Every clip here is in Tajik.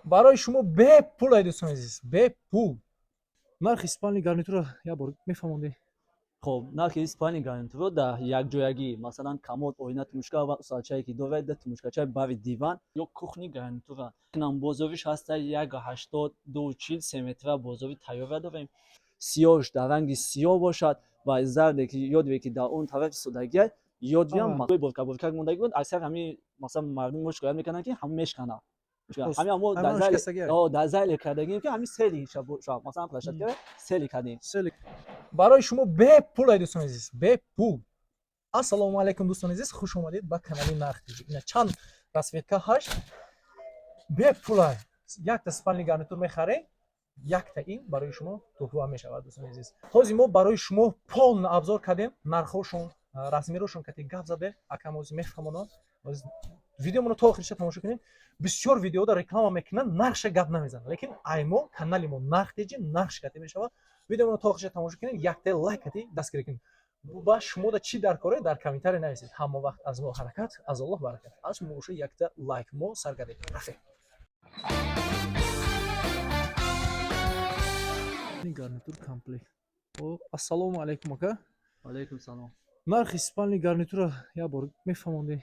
Барои шумо бепул, ай дӯстони азиз, бепул. Нархи спальный гарнитура як бор мефаҳмондӣ? Хоб, нархи спальный гарнитуро дар якҷоягӣ, масалан, комод, оина, тумушка ва усталчае, ки дорад, да тумушкачаи бари диван ё кухни гарнитура нам бозориш ҳаста 1,80, 2,40, 3 метра бозори тайёра дорем. Сиёҳш дар ранги сиёҳ бошад ва зарде, ки ёдве, ки дар он тарафи содагия ёдвиам борка-борка мондагӣ буд. Аксар ҳамин, масалан, мардуми мо шикоят мекарданд, ки ҳамин мешканад. Ҳамин мо дар зайле кардагим, ки ҳамин сели, масалан, площадка сели кардем. Барои шумо бепул, ай дӯстони азиз, бепул. Ассалому алайкум, дӯстони азиз, хуш омадед ба канали Нарх ТЖ. Ина чанд расцветка ҳашт, бепул якта спальный гарнитур мехарем, якта ин барои шумо туҳфа мешавад. Дӯстони азиз, ҳозир мо барои шумо полный обзор кардем, нархҳошон, размерошон кати гап задем. Акам ҳозир мефаҳмонам. Видеомоно то охириша тамошо кунед. Бисёр видеода реклама мекунанд, нархша гап намезананд, лекин ай мо канали мо Нарх ТЖ, нархш кати мешавад. Видеомоно то охириша тамошо кунед, якта лайк кати дастгирӣ кунед. Ба шумода чӣ дар коре, дар комментарий нависед. Ҳама вақт аз мо ҳаракат, аз Аллоҳ баракат, аз шумо боша якта лайк. Мо сар кардем, рафем. Гарнитур комплект. Ассалому алайкум, ака. Алайкум салом. Нархи спальный гарнитура як бор мефаҳмондӣ?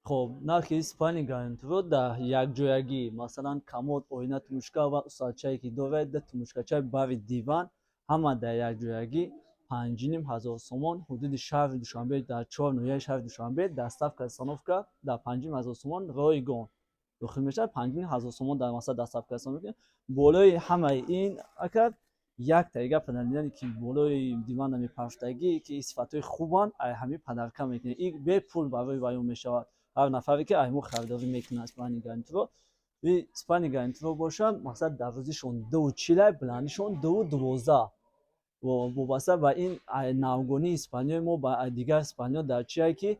Хоб, нархи спальный гарнитуро дар якҷоягӣ, масалан, комод, оина, тумушка ва усталчае, ки дорад, да тумушкачаи бари диван, ҳама дар якҷоягӣ 5500 сомон. Ҳудуди шаҳри Душанбе, дар чор ноҳияи шаҳри Душанбе доставка, установка дар 5500 сомон ройгон дохил мешавад. 5500 сомон дар масалан доставка, установка. Болои ҳамаи ин, ака, якта ига панелидане, ки болои дивана мепафтагӣ, ки сифатҳои хубанд, ай ҳамин подарка мекунед. Ин бепул барои ваён мешавад ҳар нафаре, ки ай мо харидорӣ мекунад спальный гарнитуро. И спальный гарнитуро бошад, мақсад, дарозишон 2,40, баландишон 2,12. Вобаста ба ин навгонии спальниҳои мо ба дигар спальниҳо дар чие, ки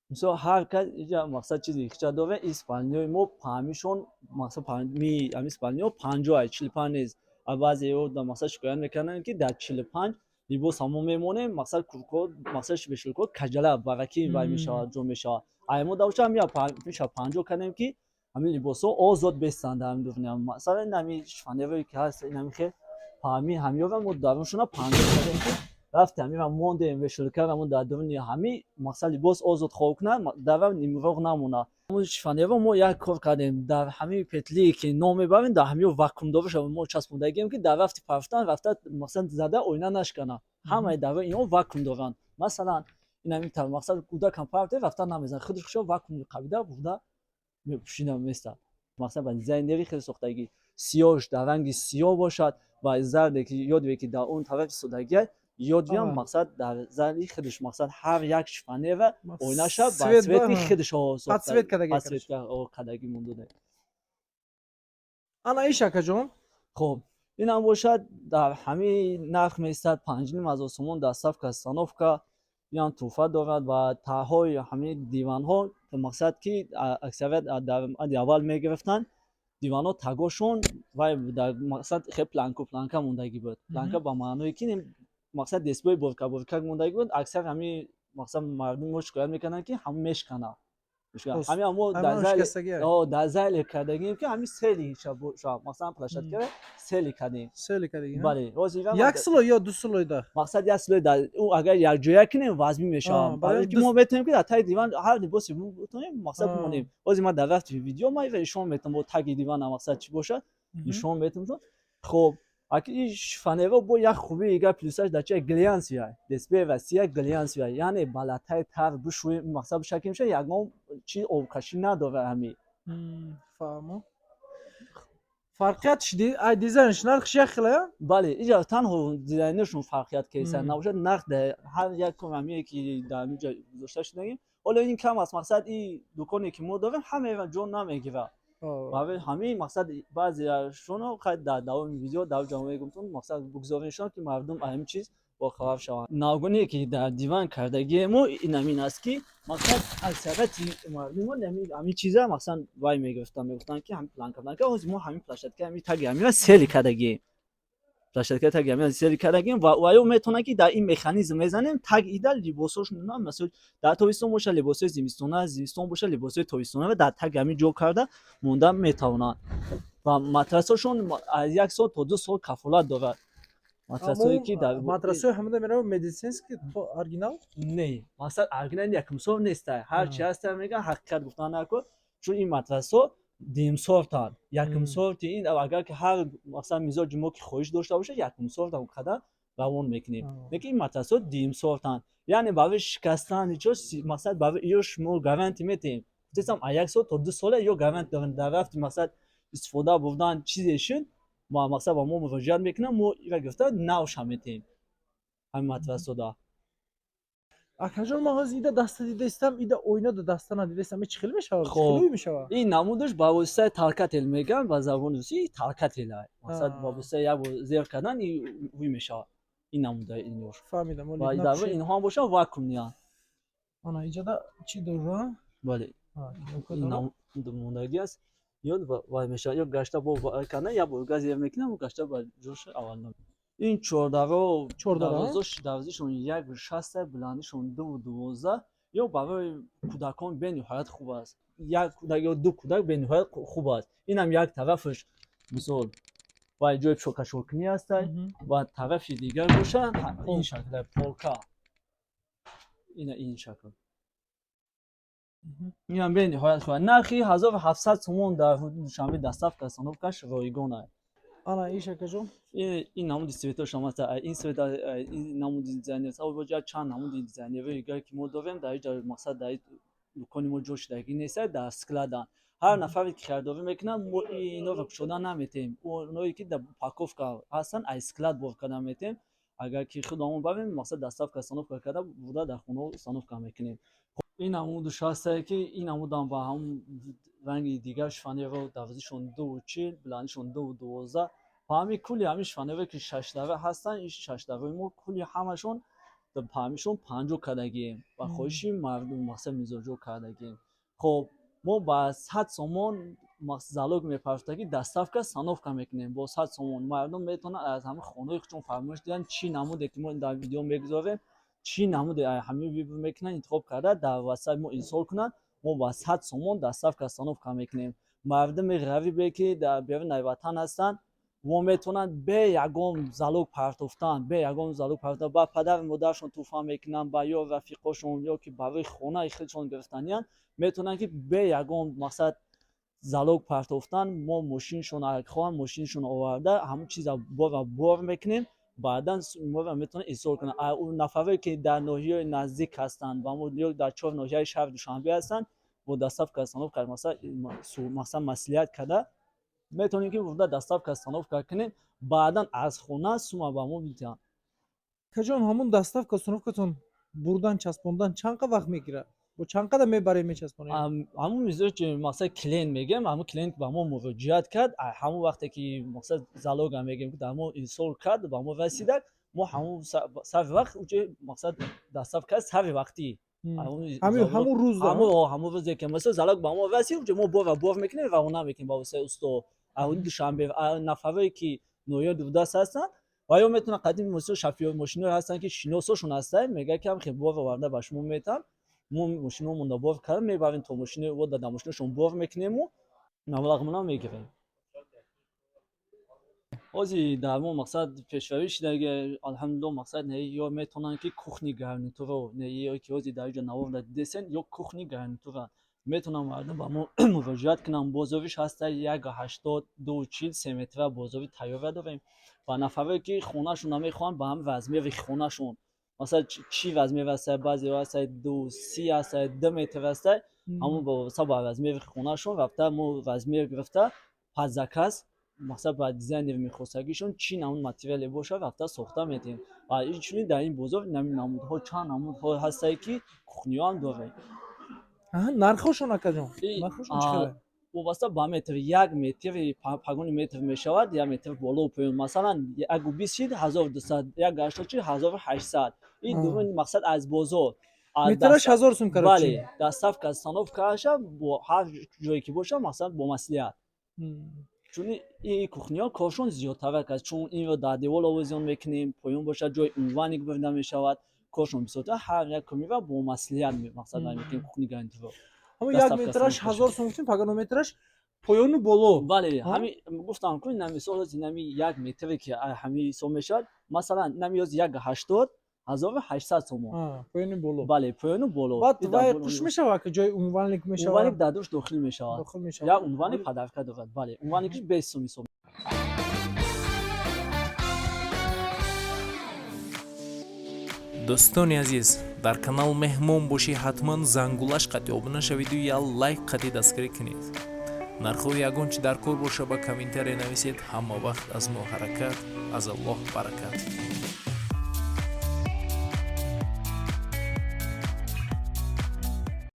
мисол ҳар кас иҷа, мақсад, чизи ихча дорад. Ин спальниҳои мо паҳмишон, мақсад, ҳамин спальниҳо 50, 45 нест. Баъзеҳо, мақсад, шикоят мекарданд, ки дар 45 либос ҳамо мемонем, мақсад, куртко, мақсад, вешалко каҷала баракӣ вай мешавад, ҷо мешавад. Ай мо давша ҳамин 50 кардем, ки ҳамин либосҳо озод бестанд дар ҳамин дурни. Масалан, ин ҳамин шифоньерое, ки ҳаст, ин ҳамин хел паҳми ҳамиёра мо даруншона 50 кардем, ки рафте ҳамира мондем, вешалкара мо дар дуруни ҳами, мақсад, либос озод хоб кунад, дара нимроғ намонад. Шифоньеро мо як кор кардем: дар ҳамин петлие, ки ном мебарем, дар ҳамиё вакуумдоруша мо часпондагием, ки дар рафти пафтан рафта, мақсад, зада оина нашканад. Ҳамаи дарои инҳо вакуум доранд. Масалан, ин ҳамин тавр, мақсад, кӯдакам парте рафта намезанад, худаш хушо вакуум қабида бурда мепӯшида местад. Мақсад, ба дизайнери хеле сохтагӣ. Сиёҳш дар ранги сиёҳ бошад ва зарде, ки ёдве, ки дар он тарафи содагия ёдвиам, мақсад, дар зарди худаш, мақсад, ҳар як шифоньера оинаша ба цвети худаш подсветка кардагӣ мондода. Ана иш, акаҷон? Хоб, инам бошад, дар ҳамин нарх меистад, 5500 сомон, доставка, установка. Инам туҳфа дорад. Ва таҳҳои ҳамин диванҳо, мақсад, ки аксарият дар ади аввал мегирифтанд диванҳо, тагошон вай дар, мақсад, хел планку планка мондагӣ буд. Планка ба маъное, ки, мақсад, десбои борка борка мондагӣ буд. Аксар ҳамин, мақсад, мардуми мо шикоят мекарданд, ки ҳамин мешканад. Ҳамин мо дар зайле кардагим, ки ҳамин сели, масалан, площадкара сели кардем. Бале. Як слой ё ду слой да? Мақсад, як слой. Дар агар якҷоя кунем, вазмин мешавад, барои ки мо метавонем, ки дар таги диван ҳар либосе бутонем, мақсад, бимонем. Ҳозир ман дар рафти видео ма нишон метавам, бо таги дивана, мақсад, чӣ бошад, нишон метавам. Хоб, аки ин шифоньеро бо як хубии га, плюсаш дар чи глянцевый, десбе сия глянцевый, яъне балатаи тар бишӯем, мақсад, бишакем ша, ягон чи обкашӣ надорад ҳами. Фаҳмо. Фарқиятш ай дизайнш, нархш як хела? Бале, иҷа танҳо дизайнершон фарқият кеса набошад, нарх ҳар як ҳамие, ки дар ҳаминҷа гузошта шудагим. Ҳоло ин кам аст, мақсад, ин дуконе, ки мо дорем, ҳамаи ҷо намегирад. Барои ҳамин, мақсад, баъзеашонро хай дар давоми видео дар ҷо мегумтон, мақсад, бигзореншон, ки мардум аз ҳамин чиз бохабар шаванд. Навгоне, ки дар диван кардагие мо, ин ҳамин аст, ки, мақсад, аксарияти мардумо ҳамин чиза, мақсад, вай мегирифтанд, мегуфтанд, ки ҳамин планка планка. Ҳозир мо ҳамин площадка, ҳамин таги ҳамина сели кардагием, площадка таги ҳамина сели кардагием. Ва ваё метавонад, ки дар ин механизм мезанем, таг ида либосошон, масалан, дар тобистон боша, либосҳои зимистона, зимистон боша, либосҳои тобистона дар таги ҳамин ҷо карда монда метавонанд. Ва матрасҳошон аз 1 сол то 2 сол кафолат дорад. Матрасҳое ки дар Матрасҳои ҳамада мерава, медицинский то оригинал? Не, мақсад, оригинал якумсор неста. Ҳар чи ҳаста, мегӯян, ҳақиқат гуфтан накун, чун ин матрасҳо дуюмсортанд. Якумсорти ин, агар ки ҳар, масалан, мизоҷи мо ки хоҳиш дошта бошад, якумсорта қадар равон мекунем. Лекин ин матрасҳо дуюмсортанд, яъне барои шикастан чо, мақсад, барои ё шумо гарантия метиҳем. Гуфтестам, аз 1 сол то 2 сола ё гарантия дорем. Дар рафти, мақсад, истифода бурдан чизе шуд, мо, мақсад, ба мо муроҷиат мекунам, мо ира гирифта навша метиҳем ҳамин матрасҳода. Акаҷон, ман ҳозир ида даста дидаистам, ида оина да даста надидаистам. Чӣ хел мешавад? Хоб. Хеле мешавад. Ин намудаш ба воситаи толкатель мегӯянд, ба забони русӣ толкатель. Мақсад, ба воситаи як бор зер кардан ҳуй мешавад ин намудаи инёш. Фаҳмидам. Ва дар инҳо ҳам бошад, вакуумный анд. Ана иҷода чӣ дора? Бале, ин намуд мондагӣ аст, ё вай мешавад, ё гашта бо кардан, як бор газ зер мекунам, гашта ба ҷош аввал. Ин чордаро. Чордара? Дарозишон 1,60, баландишон 2,12. Ё барои кӯдакон бениҳоят хуб аст. Як кӯдак ё ду кӯдак бениҳоят хуб аст. Инам як тарафаш, мисол, ва ҷои пӯшокашоркунӣ ҳастай, ва тарафи дигар бошад, ин шакла полка, ина ин шакл. Инам бениҳоят хуб аст. Нархи 1700 сомон, дар ҳудуди Душанбе доставка, установка ш ройгон аст. Ана иш, акаҷон? Ин намуди цвет ошам аст, ин цвет, ин намуди дизайнер боҷа, чанд намуди дизайнерҳои дигар ки мо дорем дар иҷа. Мақсад, дар дукони мо ҷо шудагӣ нест, дар склад анд. Ҳар нафаре ки харидорӣ мекунад, мо инҳоро кушода наметиҳем. Оное ки дар упаковка ҳастанд, аз склад бор карда метиҳем. Агар ки худамон барем, мақсад, доставка, установка карда бурда, дар хонаҳо установка мекунем. Ин намудаш ҳастае, ки ин намудам ба ҳамун ранги дигар шифоньерро, дарозишон 2,40, баландишон 2,12. Ба ҳамин кулли ҳамин шифоньерое ки шашдара ҳастанд, ин шашдараи мо кулли ҳамашон ҳамишон 50 кардагием, ба хоҳиши мардум, мақсад, мизоҷо кардагием. Хоб, мо ба 100 сомон залог мепартагӣ, доставка, установка мекунем бо 100 сомон. Мардум метавонанд аз ҳамин хонаҳои худшон фармоиш диҳанд, чӣ намуде ки мо дар видео мегузорем, чӣ намуде ҳамин выбор мекунанд, интихоб карда, дар ватсап мо ирсол кунанд, мо ба 100 сомон доставка, установка мекунем. Мардуми ғарибе ки дар берунаи ватан ҳастанд, мо метавонанд бе ягон залог партофтан, бе ягон залог партофтан ба падару модарашон тӯҳфа мекунанд, ба ё рафиқошон, ё ки барои хонаи худшон гирифтаниянд, метавонанд ки бе ягон, мақсад, залог партофтан, мо мошиншон, агар хоҳанд, мошиншон оварда, ҳамон чиза бора бор мекунем, баъдан моро метавонанд ирсол кунанд. Нафаре ки дар ноҳияҳои наздик ҳастанд ба мо ё дар чор ноҳияи шаҳри Душанбе ҳастанд, бо доставка, установка, мақсад, маслиҳат карда метавонем ки бурда, доставка, установка кунем, баъдан аз хона сума ба мо бидиҳанд. Акаҷон, ҳамун доставка, установка тон, бурдан, часпондан чанд қа вақт мегирад? Бо чанд қадар мебарем, мечаспонем? Ҳамун мизоҷ, мақсад, клиент мегӯем, ҳамун клиент ба мо муроҷиат кард, ҳамун вақте ки, мақсад, залога мегӯем, ки дар мо ирсол кард, ба мо расидак, мо ҳамун сари вақт уҷе, мақсад, доставка сари вақтӣ. Ҳамун рӯз? Ҳамун рӯзе ки, масалан, залог ба мо расид, уҷе мо бора бор мекунем, равона мекунем ба воситаи усто аҳоли Душанбе. Нафарое ки ноҳияи дурдаст ҳастанд ва ё метавонанд қадими мисол шофёр мошиное ҳастанд, ки шиносошон ҳастанд, мегӯяд, ки ҳам бор оварда ба шумо метам, мо мошиномонда бор карда мебарем, то мошини дар мошинашон бор мекунему, маблағмона мегирем. Ҳозир дар мо, мақсад, пешравӣ шудаги, алҳамдулилло. Мақсад, не, ё метавонанд ки кухни гарнитуро, не, ё ки ҳозир дар инҷо навор дидесен, ё кухни гарнитура метавонанд мардум ба мо муроҷиат кунанд. Бозориш ҳаста 1,80, 2,40, 3 метра бозори тайёра дорем. Ва нафарое ки хонашон намехоҳанд ба ҳамин размери хонашон, масалан, чӣ размер ҳастай, баъзеҳо ҳастай 2,30 ҳастай, 2 метр ҳастай, ҳамон ба размери хонашон рафта, мо размер гирифта, под заказ, мақсад, ба дизайнери мехостагишон, чӣ намуд материале бошад, рафта сохта метиҳем. Ва инчунин дар ин бозор намудҳо, чанд намудҳо ҳастае, ки кухни ҳо ҳам дорем. Нархошон, акаҷон, нархошон чӣ хеле? Вобаста ба метр, 1 метри пагони метр мешавад, 1 метр боло поён. Масалан, 1,20 шид, 1200, 1,80 шид, 1800. Ин дуюми, мақсад, аз бозор. Метраш 1000 сум, короче. Бале, доставка, установка ша бо ҳар ҷое ки бошад, мақсад, бо маслиҳат. Чун ин кухни ҳо коршон зиёдтарак аст, чун инро дар девол овезон мекунем, поён бошад, ҷои умывальник бурда мешавад, коршон бисёртар. Ҳар як комира бо маслиҳат, мақсад, мекунем кухни гарнитуро. Ҳамон 1 метраш 1000 сум гуфтем, пагоно метраш Поёну боло. Бале, ҳами гуфтам ку, ина мисол, инами 1 метре ки ҳами ҳисоб мешавад, масалан, инами ёз 1,80, 1800 сомон. Поёни боло. Бале, поёну боло. Баъд вай қуш мешавад, ки ҷои умывальник мешавад? Умывальник дар душ дохил мешавад. Дохил мешавад. Як умывальник подарка дорад, бале, умывальникиш 20 сом ҳисоб. Дӯстони азиз, дар канал меҳмон бошӣ, ҳатман зангулаш қатъи обуна шавиду я лайк қатъи дастгирӣ кунед. Нархҳои ягон чи дар кор боша, ба комментария нависед. Ҳама вақт аз мо ҳаракат, аз Аллоҳ баракат.